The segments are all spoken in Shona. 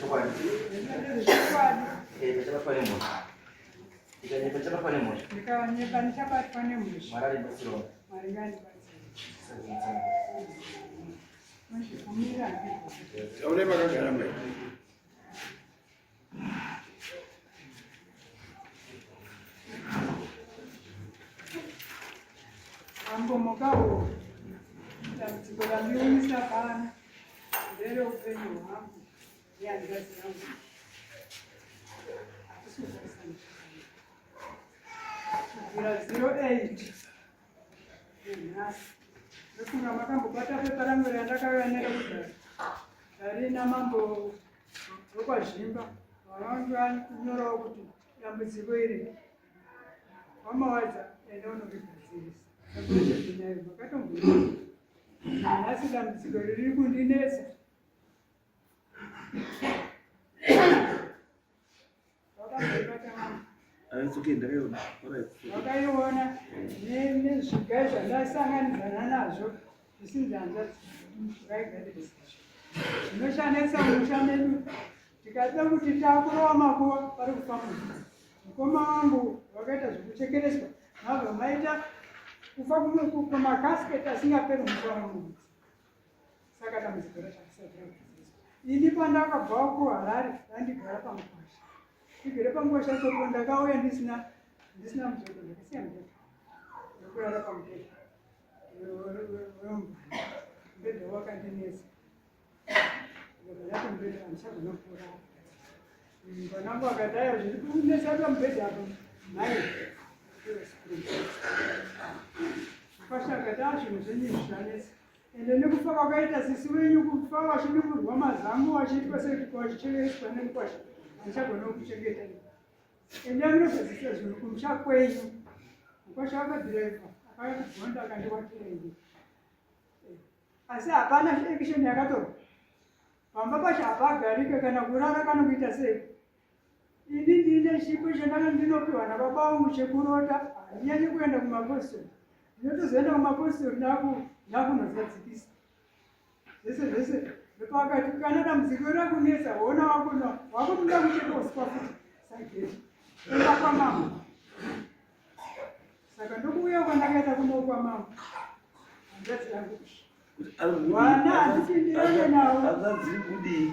Chokwadi. Chokwadi. Eh, pachabatwa nemhosva. Ndikanyepa ndichabatwa nemhosva. Ndikanyepa ndichabatwa nemhosva. Mwari andibatsirawo. Mwari ngaandibatsire. Mashivumira. Taure makagara mai. Ambomokawo dambudziko randiuyisa pano ndereupenyu hwangu nehanzvadzi yangu. Hatisi kugarisana zvakanaka. Kubvira 08 nhasi ndofunga makambobata pepa rangu randakauya nero kudhara rarina mambo VekwaZvimba vanonyorawo kuti dambudziko iri wamawadza enda unorigadzirisa. Makatomboita nhasi dambudziko iri riri kundinetsa. Vakaiona nezviga zvandasanganidzana nazvo zvisinzi hanzvadzi vaigadzirisa zvinoshanetsa musha medu tikada kuti takurova makuva pari kufa munhu mukoma wangu vakaita zvekuchekereswa mabva maita kufa kumakasketi asingaperi musha wamunhu saka dambudziko racho harisati ragadzirisa ini pandakabvawo kuharare ndandigara pamukwasha ndigere pamukwasha ikoko ndakauya ndisina ndisina mubhedha ndakasiya mubhedha ndokurara pamubhedha mubhedha wakandinetsa ndakati mubhedha handichagona kurara mwanangu akati aya zviri kunetsa pamubhedha apo mai mukwasha akati a zvinhu zvenyu izvi zvanetsa Ende nekufa kwakaita sisi wenyu kufa vachidimurwa mazamu vachiitwa sekuti vachichekereswa nemukwasha handichagona kuchengeta ende anogadzirisa zvinhu kumusha kwenyu mukwasha akadhiraivha akauya kugonda akandiwatira ende asi hapana action yakatorwa pamba pacho hapagarike kana kurara kana kuita sei Ini ndine chipo chandanga ndinopiwa nababa vangu chekurota, handinyanyi kuenda kumapostori. Ndinotozoenda kumapostori ndakunozadzikisa zvese zvese. Ndopakati kana dambudziko rakunetsa hona wakuno wakutoda kucheka uswa futi sageti enda kwamama. Saka ndokuuya kwandakaita kuno kwamama hanzvadzi yangu vana handipindirane navo. Hanzvadzi kudii?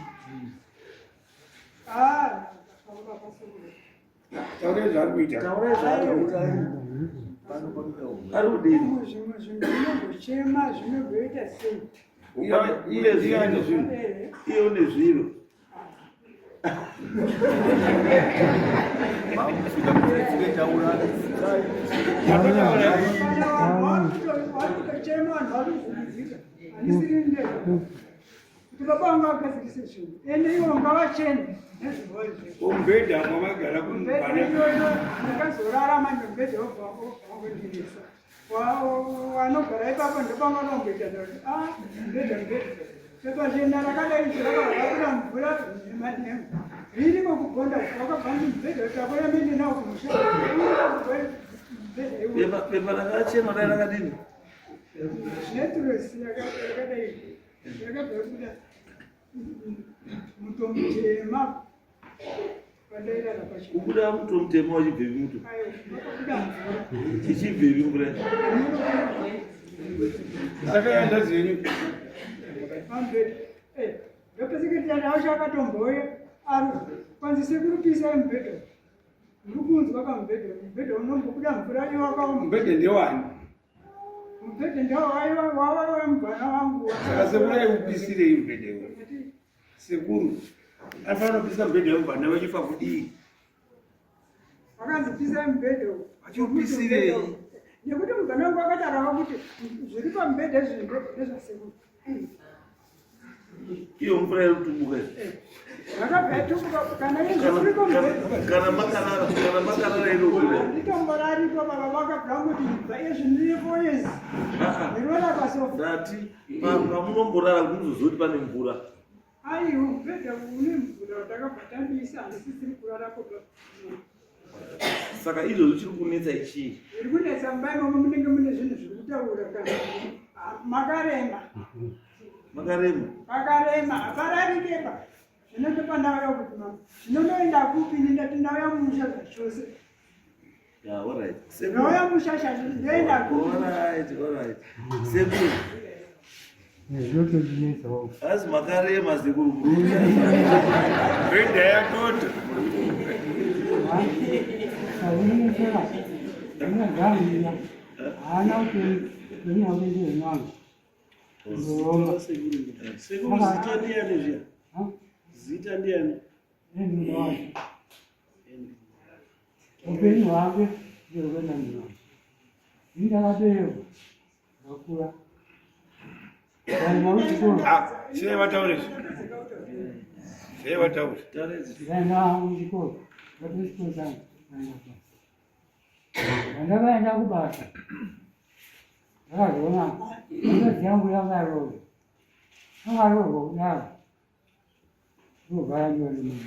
Taurai zvaari kuita. Taurai zvaari kuita. Ari kudini? Zvimwe zvinhu zvinombochema zvinomboita sei? Iye ane zvinhu. Iye une zviro. Varikutochema vanhu vari kuvhundudzika. Handisiri ndega. Kuti baba vangu vagadzirise zvinhu ende ivo ngavachene Mubhedha mwamagara mubhedha iyoyo ndakazorara manje mubhedha wobva wangondirisa wanogara ipapo ndopanganomboita kuti a ah, mubhedha mubhedha pepa jena rakadai rakabva mvura nhema nhema ririko kugonda wakabva mubhedha kuti akoya mende nawo kumusha pepa rakachena dai rakadini neturosi yakadai Yakabva kuda muto mutema pandairara pacho. Kubuda muto mutema wachibvepi muto? Wakabuda mvura. Ichibvepi mvura? Saka yandazi yenyu. Pamberi. Eh, ndopeseketi yacho akatombouya ari kwanzi sekuru pisai mubhedha. Muri kunzwa pamubhedha, mubhedha unombobuda mvura iwo wakaoma. Mubhedha ndewani? Mubhedhe ndowaiva wava wemubvana wangu. Saka sekuru aiupisirei mubhedhe iwo? Sekuru anofanira kupisa mubhedhe wemubvana wachifa kudii? Vakanzi pisai mubhedhe uwo. Vachiupisirei? Nekuti mubvana wangu akatarava kuti zviri pamubhedhe izvi ndezvasekuru. Iyo mvura iri kutumbuka iyi. Eh, yakabva yatumbuka kana izvo kana makarara kana makarara inobuda. Nditomboraripo baba vakabva kuti ibva izvi ndiri foyezi. Ndinoona pasofa. Ndati pamunomborara kuti muzoziva kuti pane mvura. Aiwa mubhedha une mvura takabva tambisa handisisiri kurarapo. Saka izvozvo chiri kunetsa ichii? Zviri kunetsa mumba imomo munenge mune zvinhu zviri kutaura kana ah, makarema. Makarema. Makarema, hapararike pa. Zvino ndopandauya kuti mama, zvino ndoenda kupi ini ndati ndauya mumusha zvachose. Yeah, all right. Sekuru. Ndauya musha chacho ndoenda kupi? All right, all right. Sekuru. Zvinotondinetsawo. Asi makarema sekuru. Mubhedha yatota. Aunetsera. Ndinogara haana kuti ndinyakuti ndinyangu. Ndoroma. Sekuru zita ndiyani zviya? Zita ndiyani? Nemurume wake. Upenyu hwake ndehwekuenda munhu. Ini ndakaberekwa ndakakura. Ndaenda kuchikoro. Ah, sei vataure izvi? Sei vataure? Ndaenda kuchikoro. Ndapedza chikoro changu. Ndaenda kubasa. Pandakaenda kubasa ndakazoona hanzvadzi yangu yanga yaroorwa. Akaroorwa kudaro ndobva yarambiwa nemurume.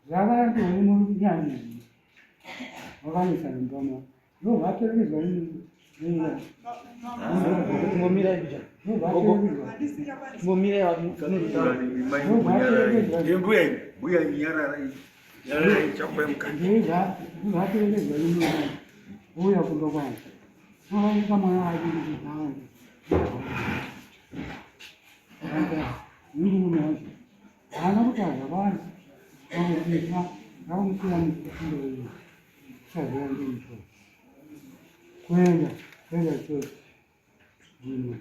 Zvakarambiwa nemurume nyani wakanetsa mumba mavo. Ndobva aperekedzwa nemurume. Ngomira ija. Ndobva aperekedzwa. Ngomira Ndobva aperekedzwa. Mbuya iyi, mbuya iyi nyarara iyi. Nyarara iyi chakupai mukati. Ndobva aperekedzwa nemurume. Ouya kumba kwangu. Akaita mwana wake kuti aende. Murume wacho haana kutaura zvakawanda. Akamusiya akamusiya mufundo uyu. Kusaziva ndemuchoro. Kuenda kuenda chose. Zvimwe.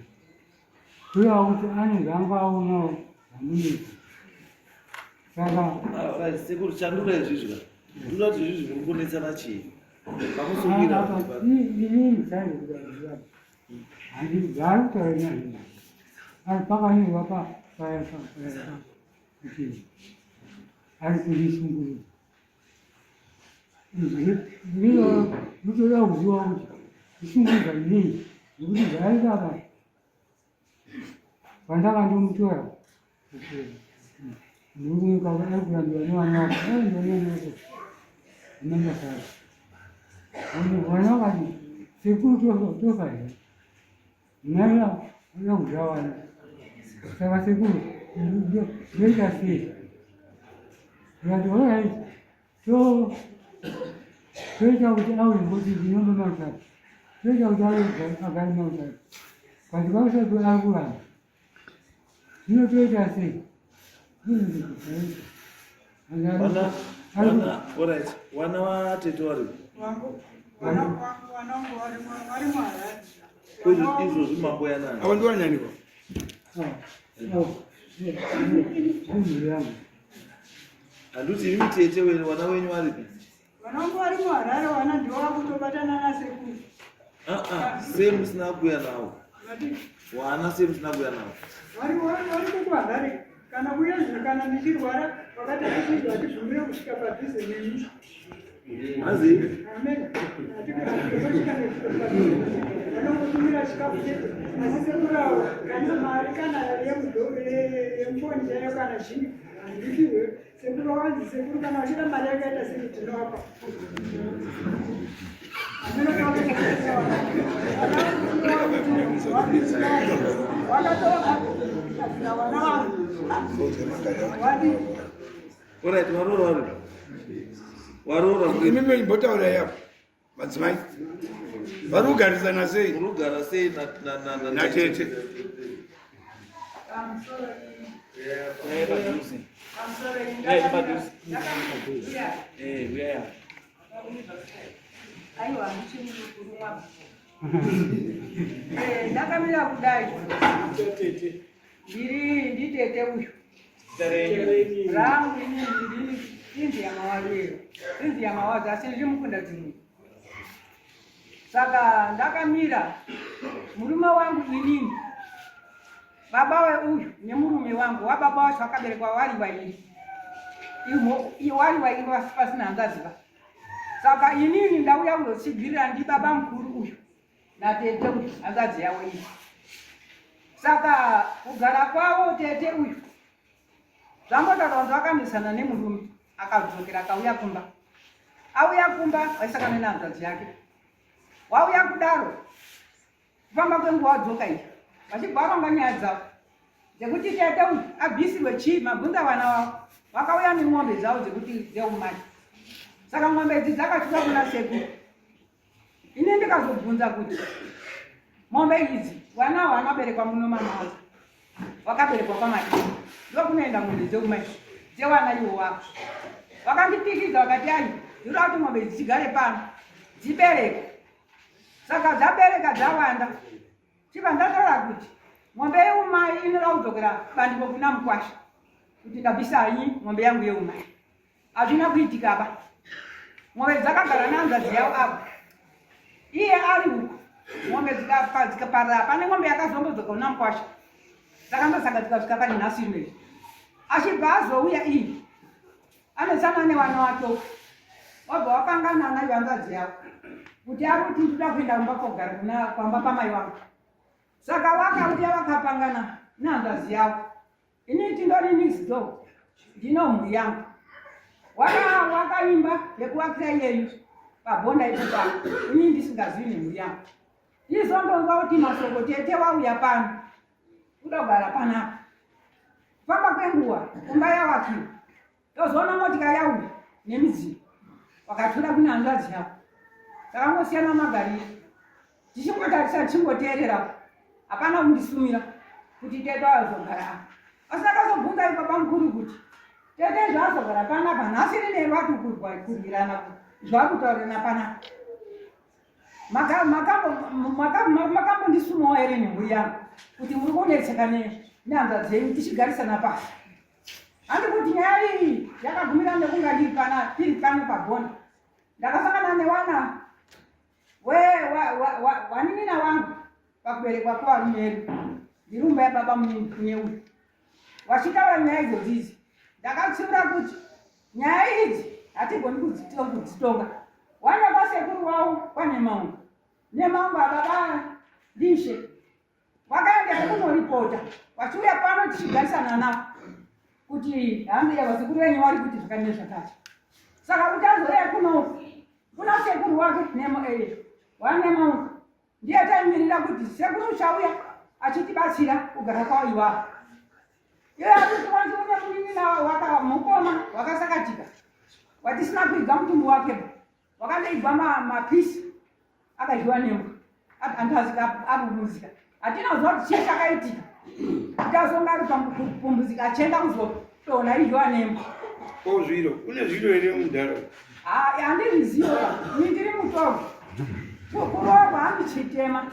Kureva kuti anenge anga aonawo zvamunetsa. Saka Ah, right. Sekuru chandura izvizvi ka. Ndinoda kuti izvizvi muri kunetsana chii? Pamusungwira. inini chaizvo handigari kutaura nyaya ari pakanyorwa paya kuti ari kundishungurudza ndinotoda kuziva kuti kushungurudza nei nekuti zvaaita apa pandakandomutora murume kwavo ari kurambiwa nevana vake arambiwa nevana vake anangasara vana vakati sekuru tofa here mai vanoda kudya vana saka sekuru ndoita sei ndikati orit so toita kuti auye ngokuti ndinomba mautatu toita kuti auye agare mautatu but kwakusati ari kuramba zvino toita sei wana vatete vari izvozvi mambo yanani avo ndiwanyaniko Handiti imi tete wenu vana wenyu varipi? Vana vangu vari muHarare vana ndivo vakutobatana nasekuru. Ah ah, sei musina kuuya nawo? Wana sei musina kuuya nawo? Vari vari kuHarare kana kuuya zvino kana ndichirwara vakati hatizvi hatibvumire kusvika padhuze nemi. Hanzi? Amen. Vanongotumira chikafu chete asi sekuru avo kana mari kana yemufoni chaiyo kana chii handipiwe. Sekuru wanzi sekuru kana vachida mari yakaita sei tinovapa. Alright, waroora wari. Waroora kuri. Imi mbotaura yapo. Madzimai. Vari kugarisana sei? Muri kugara sei na na na na Na tete. Aiwa, handichimurumwa. Eh, ndakamira kudai. Ndiri nditete uyu. Rangu inini ndini inzi yamawariro. Inzi yamawazi asi ndiri mukunda dzimwe. Saka ndakamira murume wangu inini baba weuyu nemurume wangu wababa wacho vakaberekwa vari vairi wari vairi pasina hanzvadzi va saka inini ndauya kuzotsigirira ndibaba mukuru uyu natete uyu hanzvadzi yavo iyi saka kugara kwavo tete uyu zvambotaura kunzi vakamhisana nemurume akadzokera akauya kumba auya kumba vaisakana nehanzvadzi yake wauya kudaro kufamba kwenguva wadzoka iyi vachibva varonga nyaya dzavo Dzekuti tete uyu abvisirwe chii mabvunza vana wavo vakauya nemombe dzavo dzekuti dzeumai. Saka mombe idzi dzakatura kuna sekuru. Ini ndikazobvunza kuti mombe idzi vana avo vanoberekwa muno mamaza vakaberekwa kwamati ndokunoenda mombe dzeumai dzewana iwo wako vakandipikidza vakati ai ndinoda kuti mombe idzi dzigare pano dzibereke saka dzabereka dzawanda Chibva ndataura kuti mombe yeumai inoda kudzokera bandiko kuna mukwasha kuti ndabvisa hanyi mombe yangu yeumai. Hazvina kuitika ba. Mombe dzakagara nehanzvadzi yavo apo. Iye ari uko. Mombe dzikaparara pane mombe yakazombodzoka kuna mukwasha. Dzakandosaka dzikasvika pane nhasi ino izvi. Achibva azouya iye. Anosana nevana wake uko. Wabva wakangana nayo hanzvadzi yako. Kuti ari kuti ndinoda kuenda kumba kogara kuna pamba pamai wangu. Saka wakauya wakapangana nehanzvadzi yako. Ini tindori next door. Ndino mhuri yangu. Waka wakaimba yekuvakira iyeyu pabonda ipopa. Ini ndisingazivi nemhuri yangu. Izondonzwa kuti masoko tete wauya pano. Kuda kugara panapa. Kufamba kwenguva kumba yavakiwa tozoona motika yauya nemidziyo wakatora kune hanzvadzi yako takangosiyana magariro tichingotarisa tichingoteerera hapana kundisumira kuti tete azogara apa asi ndakazobvunza ipapa mukuru kuti tete zvaazogara panapa nhasi rine rwati kurwirana zvakutaurirana panapa Makambondisumawo here nemhuri yangu kuti muri kunetseka nehanzvadzi dzenyu tichigarisana pasi? Handi kuti nyaya iyi yakagumira nekunga ndiri pana tiri pano pabhona. Ndakasangana newana wanin'ina wangu pakuberekwa kwevarume edu ndirumba yababa munini uyu wachitaura nyaya idzodzi idzi ndakatsiura kuti Nyaya idzi hatigoni kudzitonga. Wana kwasekuru wavo kwaNemaunga. Nemaunga baba ndishe. Wakaenda kunoripota. Wachiuya pano tichigarisana navo kuti hambi vasekuru venyu vari kuti zvakati nezvakati. Saka kuti azouya kuno kuna sekuru wake Nemo eh, waNemaunga ndiye taimirira kuti sekuru uchauya achitibatsira kugara kwavo iwavo. Iye akuti une munin'ina waka mukoma wakasakatika watisina kuiga mutumbi wake wakandoigwa mapisi akadyiwa nembwa andazika apumuzika hatina kuziva kuti chii chakaitika kuti azonga ari pakupumbuzika achienda kuzodonha idyiwa nembwa ko zviro une zviro here mudhara handizviziva ini ndiri mutorwa kuroorwa handichitema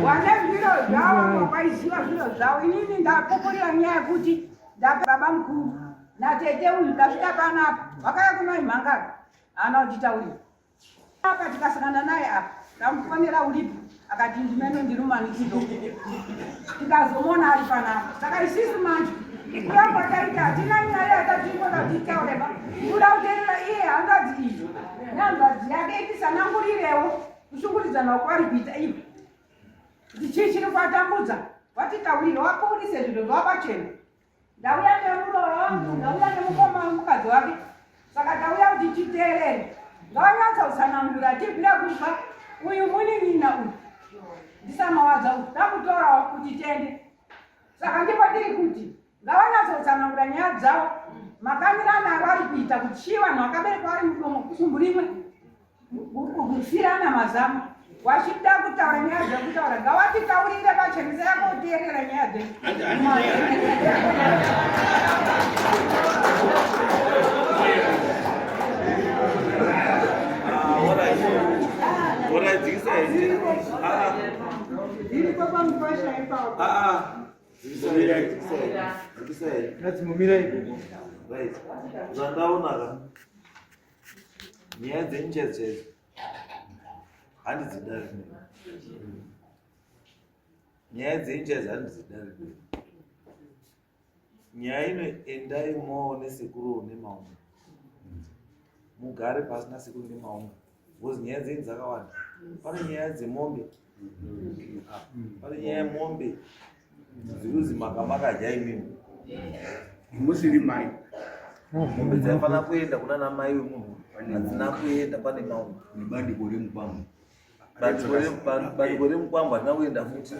wane zviro zvavo kwaiziva zviro zvavo inini ndapupurira nyaya yekuti ndapa baba mukuru natete uyu ndasvika panapa vakaya kunoimhangara haana kutitaurira apa tikasangana naye apa ndamufonera uripo akati ndimene ndiri mumanikidzo tikazomuona ari panapa saka isisu manje kuda kwataita hatina nyaya yatatingoda kuti itaureba kuda kuterera iye hanzvadzi iyi nehanzvadzi yake itisanangurirewo kushungurudzana kwaari kuita ivo kuti chii chiri kuvatambudza watitaurire wapurise zvinhu zvavapachena Ndauya nemuroora wangu, ndauya nemukoma wemukadzi wake. Saka tauya kuti titeerere. Ngavanyatsa kutsanangura tibvira kufa uyu munin'ina uyu. Ndisamawadza uyu takutorawo kuti tiende. Saka ndipo tiri kuti ngavanyatsa kutsanangura nyaya dzavo. Makamirana avari kuita kuti chii vanhu vakaberekwa vari mudomo kudumbu rimwe. Kusirana mazamu wachida kutaura nyaya dzekutaura ngawatitaurire pachena yako uteerera nyaya dzedu. Iripo pamukwasha ipapo. Zvandaona ka nyaya dzenyu chaidzo chaidzo handidzidari nyaya dzenyu chaidzo handidzidari nyaya ino endai moone sekuru nemaunga mugare pasi nasekuru nemaunga because nyaya dzenyu dzakawanda pane nyaya dzemombe pane nyaya yemombe Ziruzi makamakadya imimi. Musiri mai. Mombe dzaifanira kuenda kuna namai wemunhu hadzina kuenda pane maunga. Nebandiko remukwambo. Bandiko remukwambo harina kuenda futi.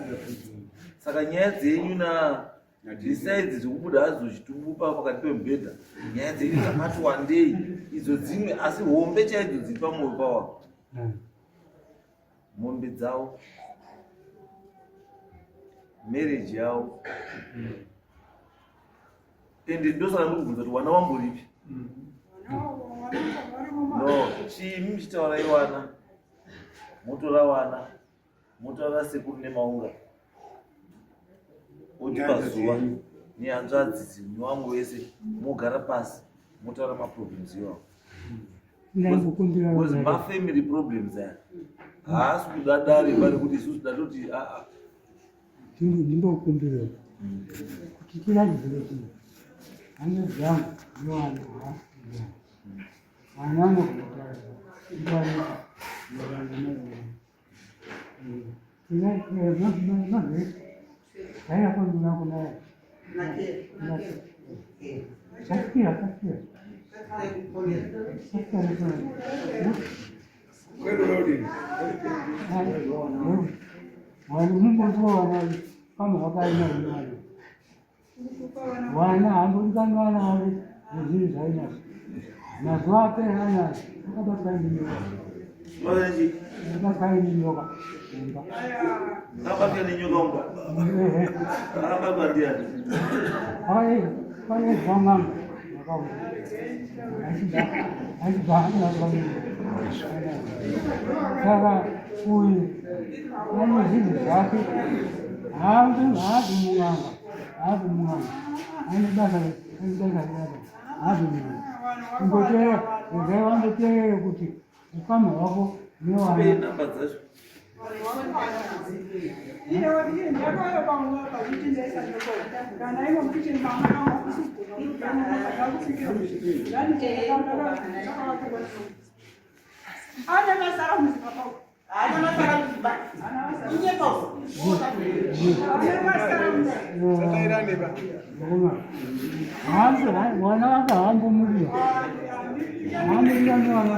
Saka nyaya dzenyu na Besides zvekubuda hadzo chitumbu pa pakati pemubhedha, nyaya dzenyu dzakati wandei idzo dzimwe, asi hombe chaidzo dziri pamwoyo pawako. Mombe dzavo, marriage yavo. Ende ndosaka ndikubvunza kuti wana wamboripi? No, chii muchitaura iwana, motora wana, motaura sekuru nemaunga otipa zuva nehanzvadzi nevamwe vese mogara pasi motaura maproblems iwawo. Because mafamily problems aya haasi kuda dare pari kuti isusu tatoti aa. Ndimbokumbira kuti tiratidze kuti hanzvadzi dzangu newana vana vanogona. Vana hambodikanwa vana avo nezvinhu zvainazvo mazuva apera anazvo akabatwa nenyoka, akabatwa nenyoka mumba. Akabatwa nenyoka mumba. Akabatwa ndiani? Akaezwa n'anga achibva. Saka uyu ane zvinhu zvake, haabvi mun'anga, haabvi mun'anga, ane basa, ane basa rake, haabvi mun'anga. Imboteera, regai wamboteerere kuti ukama hwako newana. Namba dzacho. Ane masara muziva pau. Haana masara muziva. Inyepa. Ane masara muziva. Wana wake haambomuriwa, haambomuriwa newana.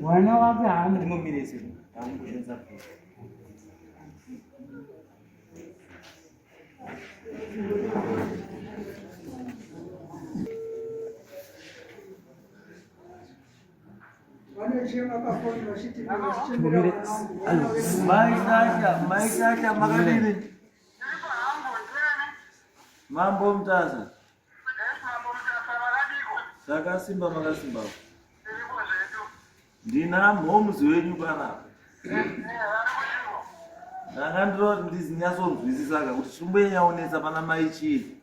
Wana wake haambo. Vanochema pafoni vachiti vachichemera vana vangu, vana vedu. Mai Sasha, Mai Sasha makadini? Mambo Mutasa. Zvakasimba, makasimba. Ndina mhomuzi wenyu panapa. Ndanga ndinoti ndizinyatsonzwisisa ka kuti chimboyanyaonetsa pana mai chii.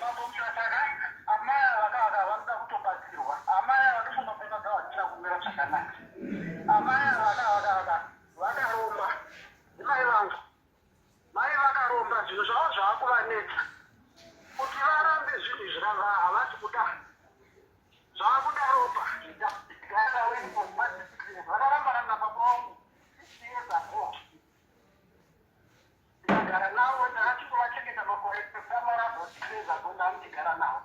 Mambo Mutasa ka, amai ava ka aka vanoda kutobatsirwa. Amai ava ndofunga pfungwa dzavo hadzina kumira zvakanaka. Amai ava ka aka aka vakaromba. Ndimai vangu. Mai vakaromba, zvinhu zvavo zvaakuvanetsa. Kuti varambe zvinhu izvi rava havasi kuda. Zvaakuda ropa. Vakarambana nababa vangu 6 years ago. Ndikagara navo, ndakachingovachengeta makore samara about 6 years ago ndamuchigara navo.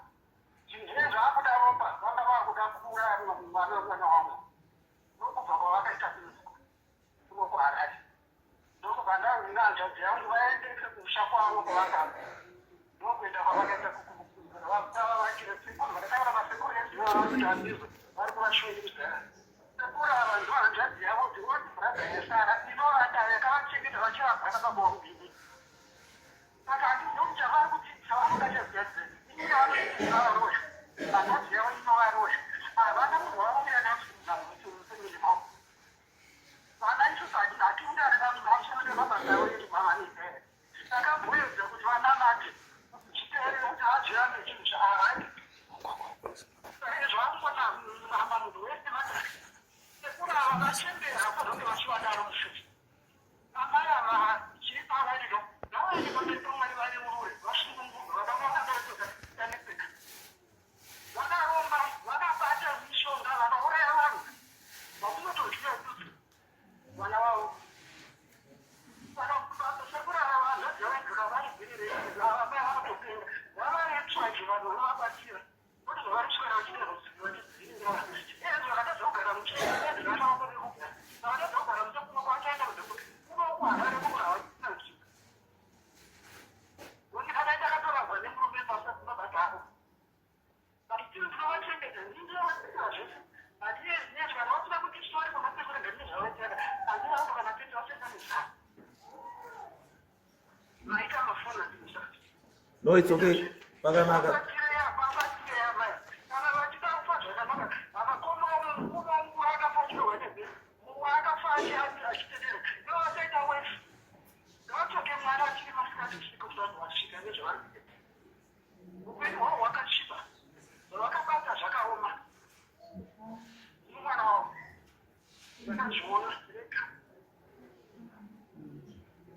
Zvinhu zvinenge zvaakuda ropa, vanga vakuda kuuraya mwana wemwana wangu. Ndokubva kwavakaita kuno kuHarare. Ndokubva ndavinga hanzvadzi yangu vaendese kumusha kwavo kwavakabva. Ndokuenda kwavakaita vavakire sekuru. Vakataura masekuru edu kuti handizvo vari kuvashungurudza. Sekuru ava ndo hanzvadzi yavo, the only brother yasara inovada yakavachengeta vachivagara baba vangu ini. Saka handizivi chavari kuti chavanoda chaziya inini vanoiti vavaroya. Hanzvadzi yavo inovaroya. Havana munhu wavamira naye mavo. Vana isusu hatiundane vamusoro mabasa avo edu mavanoita. Takamboedza kuti vanamate chiteerere kuti hazvirambe chinhu chaarati. Saka zvakungona mama munhu wese matari. Sekuru ava vachembera hapana kunge vachivadaro mushure. Amai ava chiri pavariro. No, it's okay. Pakanaka.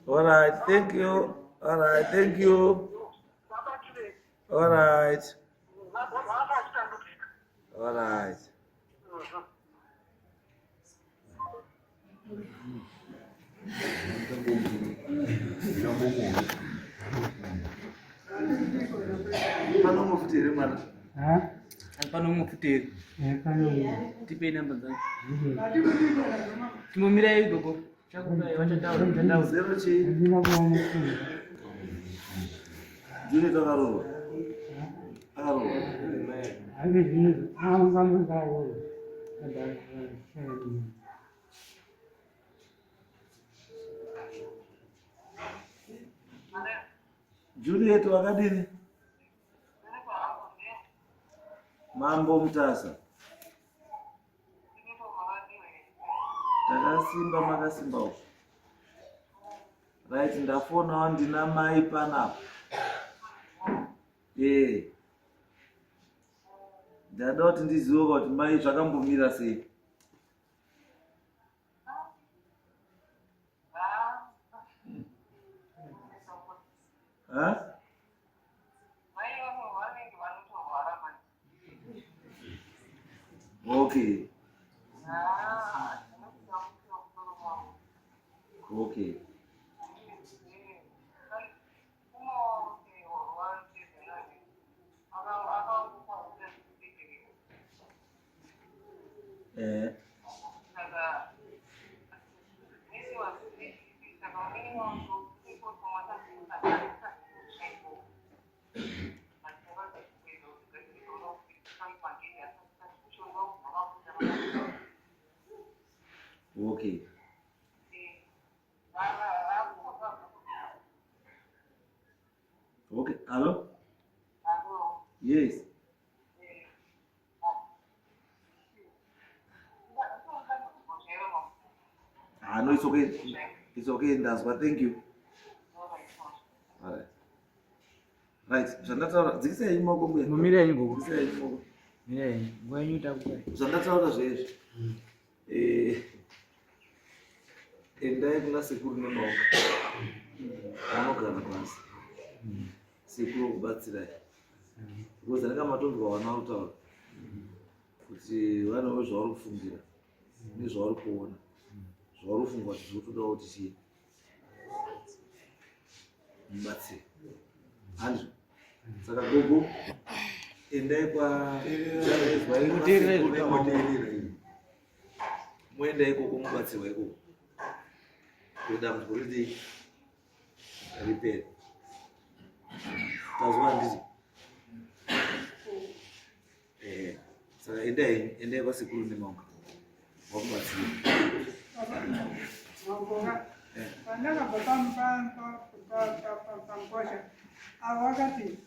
All right, thank you. All right, thank you. All right. All right. Pano futi here mwana? Pano umwe futi here? Tipei namba dzake. Timomirai gogo. Chakupai vachataura vachataura. Zero chii? Juliet akaroorwa. Akaroorwa. Juliet wakadini? Mambo Mutasa. Takasimba makasimba uko. Right, ndafonawo ndina mai panapa. Eh. Ndada kuti ndizive kuti mai zvakambomira sei. Huh? Okay. Okay. Eh. Okay. Okay. Hello? Yes. Ah, no, it's okay. It's okay, Ndazwa. Thank you. All right. Right. Zvandataura, dzikisai henyu maoko mbuya. Mumirei henyu gogo. Dzikisai henyu maoko. Mirai henyu. Nguva yenyu takupai. Zvandataura zvezvi. Eh, endai kuna sekuru nemaoko. Vanogara pasi. Sekuru vokubatsirai. Because anenge matonzwa vana vari kutaura kuti vanewo zvavari kufungira nezvavari kuona zvavari kufunga kuti zviri kutodawo kuti chii mubatsire handizvo saka gogo endai kwa moenda ikoko mubatsirwa ikoko kuti dambudziko riti ripere. Tazwa handiti? Eh, saka endai, endai kwasekuru nemaunga wakubatsira. Magoga pandakabva pamukosha avo vakati,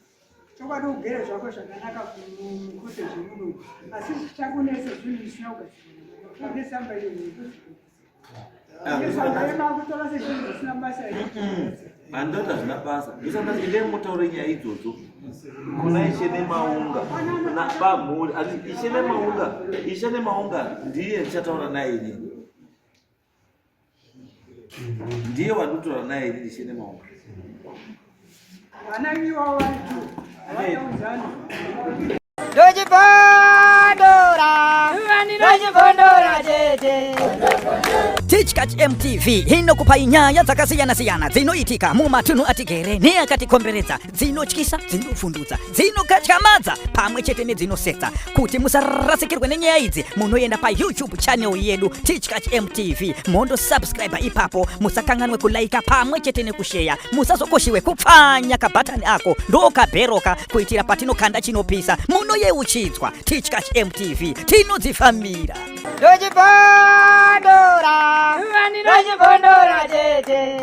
chokwadi ugere zvako zvakanaka mukoteji muno, asi chakunetsa zvinhu zvisina kugadzirwa nesamba iyo. Nesamba yemakutora sezvinhu zvisina basa. Handoti hazvina basa. Ndosaka endai mutaure nyaya idzodzo kuna ishe nemaunga, kuna bamhuri. Ati ishe nemaunga, ishe nemaunga ndiye ndichataura naye inini, ndiye wandinotaura naye inini, ishe nemaunga. Vana iwavo vari tu havatauzani. Ndochibondora, ndochibondora chete. Tichkach MTV inokupai nyaya dzakasiyana-siyana dzinoitika mumatunhu atigere neakatikomberedza, dzinotyisa, dzinofundutsa, dzinokatyamadza pamwe chete nedzinosetsa. Kuti musarasikirwe nenyaya idzi, munoenda paYouTube channel yedu Tichkach MTV, mondosubscribe ipapo. Musakanganwe kulaika pamwe chete nekusheya. Musazokoshiwe kupfanya kabhatani ako ndokabheroka, kuitira patinokanda chinopisa munoyeuchidzwa. Tichkach MTV, tinodzifambira. Ndochibondora, ndochibondora chete.